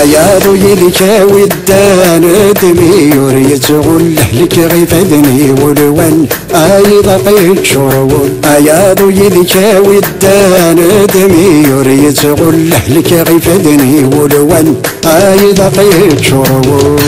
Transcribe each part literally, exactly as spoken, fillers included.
Ayaḍ u yid-k a wi ddan, dmi ur yettɣull lehlek ɣef adni ulwan. Ayaḍ aqi ččur wul, ayaḍ u yid-k a wi ddan, dmi ur yettɣull lehlek ɣef adni ulwan. Ayaḍ aqi ččur wul.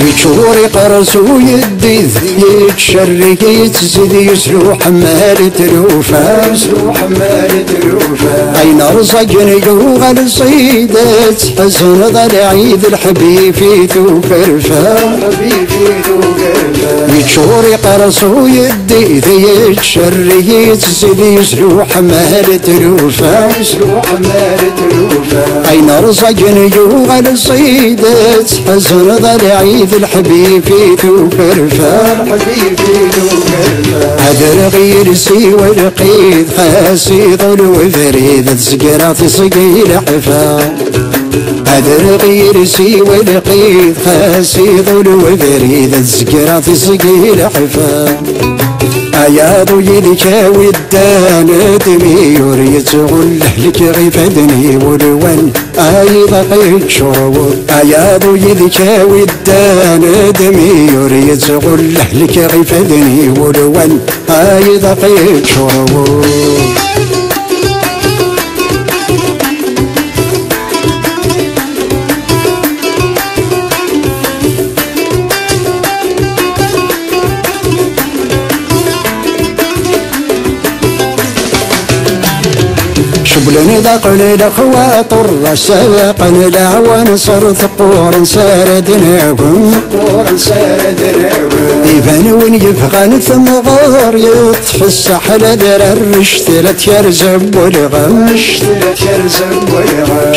Yeččur iqerres uyeddid, yettcerrig, yettzid, yeslu ḥemmal tlufa. Ayen rẓagen yuɣal ẓidet, tḥezneḍ a lɛid, lḥeb yif-it ukerfa. Yeččur iqerres uyeddid, yettcerrig, yettzid, yeslu ḥemmal tlufa. Ayen rẓagen yuɣal ẓidet, tḥezneḍ a lɛid, lḥeb yif-it ukerfa. Adreɣ iles-iw lqid, xas iḍul webrid, ad zegreɣ tiẓgi leḥfa. Adreɣ iles-iw lqid, xas iḍul webrid, ad zegreɣ tiẓgi leḥfa. Ayaḍ u yid-k a wi ddan, dmi ur yettɣull lehlek ɣef adni ulwan. Ayaḍ aqi ččur wul, ayaḍ u yid-k a wi ddan, dmi ur yettɣull lehlek ɣef adni ulwan. Ayaḍ aqi ččur wul. Cewwlen daɣen lexwaṭer, ssawaqen leɛwanṣer, teqquren s ara d-nagem. Iban win yebɣan temɣer, yeṭṭef ssaḥla d rrect, la tyerza n welɣem.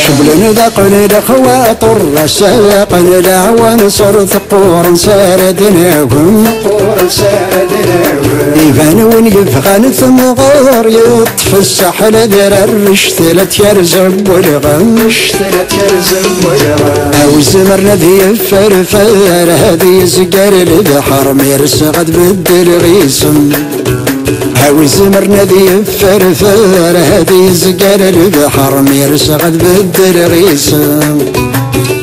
Cewwlen daɣen lexwaṭer, ssawaqen leɛwanṣer, teqquren s ara d-nagem. Iban win yebɣan temɣer, yeṭṭef ssaḥla d rrect, la tyerza n welɣem. A wi zemren ad yeffer far, ad yezger lebḥer, mi rseɣ ad beddel isem. A wi zemren ad yeffer far, ad yezger lebḥer, mi rseɣ ad beddel isem.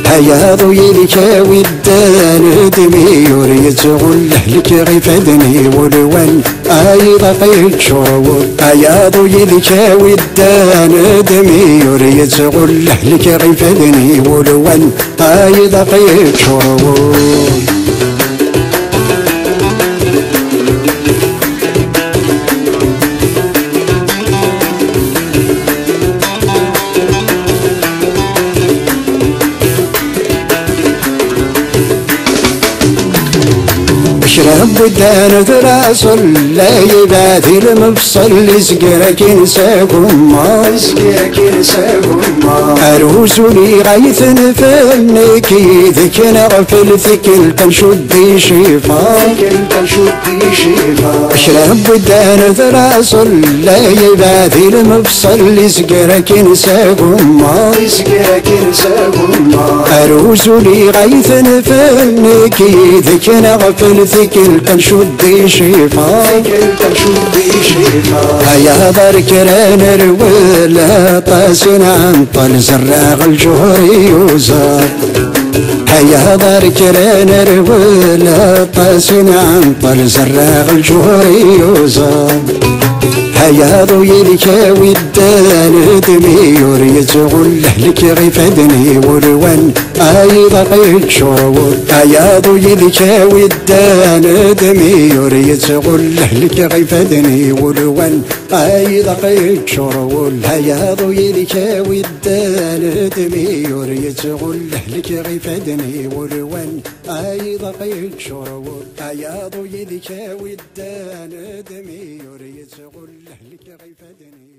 Ayaḍ u yid-k a wi ddan, dmi ur yettɣull lehlek ɣef adni ulwan. Ayaḍ aqi ččur wul, ayaḍ u yid-k a wi ddan, dmi ur yettɣull lehlek ɣef adni ulwan. Ayaḍ aqi ččur wul. Kra n wuddan d laṣel, la yebɛed i lmefṣel, izger akin s agumma. Ar uzul i ɣayten fennek, yid-k neɣfel tikkelt, ad ncudd icifa. Kra n wuddan d laṣel, la yebɛed i lmefṣel, izger akin s agumma. Ar uzul i ɣayten fennek, yid-k neɣfel tikkelt, ad ncudd icifa. Ayaḍ ar kra nerwel, aṭas i nɛenṭel, zerreɣ lǧuher i uẓar. Ayaḍ ar kra nerwel, aṭas i nɛenṭel, zerreɣ lǧuher i uẓar. Ayaḍ u yid-k a wi ddan, dmi ur yettɣull lehlek ɣef adni ulwan. Ayaḍ aqi ččur wul, ayaḍ u yid-k a wi ddan, dmi ur yettɣull lehlek ɣef adni ulwan. Ayaḍ aqi ččur wul, ayaḍ u yid-k a wi ddan, dmi ur yettɣull lehlek ɣef adni ulwan. Ayaḍ aqi ččur wul, ayaḍ u yid-k a wi ddan, dmi ur yettɣull lehlek ɣef adni